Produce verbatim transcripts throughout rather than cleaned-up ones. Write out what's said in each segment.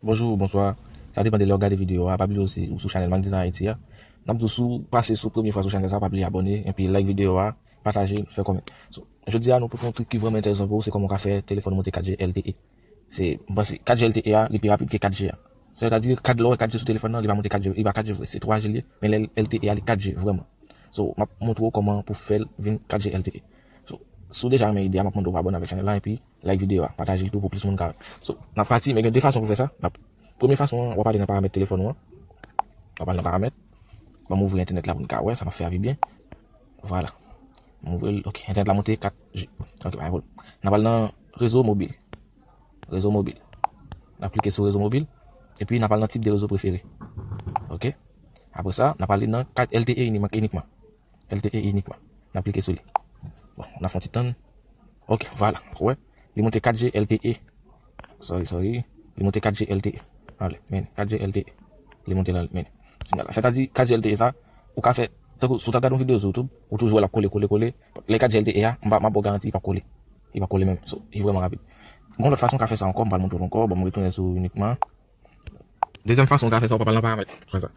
Bonjou, bonswa. Sa depann de lè w gade videyo a. Pa bliye w si ou sou chanèl Mac Design Haiti a. N ap di w si w pase sou premye fwa sou chanèl sa, pa bliye abòne, epi like videyo a, pataje, fè kòmantè. So, jodi a, nou pote yon trik ki vrèman enteresan pou ou, se kòman w ka fè telefòn ou monte kat G L T E. Se, m panse, kat G L T E a, li pi rapid ke kat G a. Sètadi, kat lè w wè kat G sou telefòn nan, li pa monte kat G, li pa kat G vre, se twa G li ye, men lè L T E a, li kat G vrèman. So, m ap montre w kòman pou fè l vin kat G L T E. So, si w deja renmen ide a, m ap mande w pou abòne avèk chanèl la, epi like videyo a, pataje l tou pou plis moun ka wè. So, n ap pati, men gen de fason pou fè sa. N ap, premye fason an, w ap ale nan paramèt telefòn ou an. W ap ale nan paramèt. Ban m ouvri entènèt la pou n ka wè, sa m ap fè a pi byen. Vwala. M ouvri l, ok. Entènèt la monte kat G. Ok, pa gen pwoblèm. N ap al nan rezo mobil. Rezo mobil. N ap klike sou rezo mobil. Epi n ap al nan tip de rezo prefere. Ok. Apre sa, n ap ale nan kat L T E inikman. L T E inikman. N ap klike sou li. Bon, n ap fè yon ti tann. Ok, vwala. Ou wè? Li monte kat G L T E. Sorry, sorry. Li monte kat G L T E. Ale, men, kat G L T E. Li monte la, men. Sètadi, kat G L T E sa, ou ka fè, tankou, si w ta gade yon videyo sou YouTube, ou toujou wè l ap kole, kole, kole. Lè kat G L T E a, m pa, m ap ba w garanti, li p ap kole. Li p ap kole menm. So, li vrèman rapid. Gon lòt fason w ka fè sa ankò, m pral montre w ankò. Bon, m retounen sou inikman. Dezyèm fason w ka fè sa, w pa pral nan paramèt. Fè sa.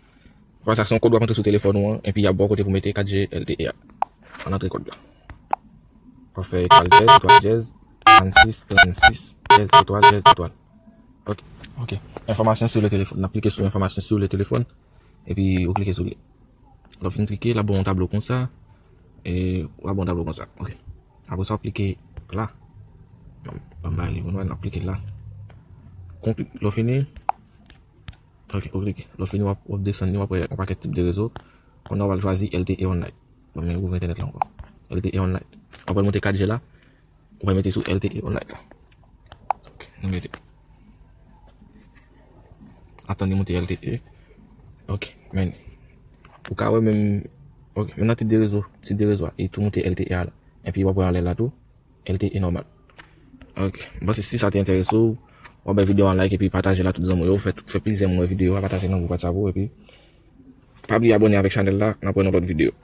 Fè sa, se yon kòd w ap antre sou telefòn ou an, epi y ap ba w kote pou mete kat G L T E a. Ann antre kòd la. W ap fè etwal djèz, etwal djèz, trannsis, trannsis, djèz, etwal, djèz, etwal. Ok. Ok. Information sur le téléphone. N ap klike sou information sur le téléphone. Epi ou klike sou li. Lè w fin klike, l ap ba w yon tablo konsa. E, l ap ba w yon tablo konsa. Ok. Apre sa, w ap klike la. Ban m ba li, bon, n ap klike la. Konkli-, lè w fini, ok, ou klike. Lè w fini, w ap, w ap desann li, w ap wè yon pakèt tip de rezo. Kounye a, w al chwazi L T E Online. Bon, men ouvri entènèt la ankò. L T E Online. W ap al monte kat G la. Ou pral mete sou L T E Online la. Ok, nou mete. Atann li monte L T E. Ok, men. Ou ka wè menm. Ok, men nan tip de rezo, tip de rezo a, e tou monte L T E a la. Epi w ap wè anlè la tou, L T E nòmal. Ok, m panse si sa te enterese w, w ap bay videyo a like epi pataje l a tout zanmi w yo, fè, fè plizyè moun wè videyo a, pataje nan gwoup WhatsApp ou, epi pa bliye abòne avèk chanèl la, n ap wè nan lòt videyo.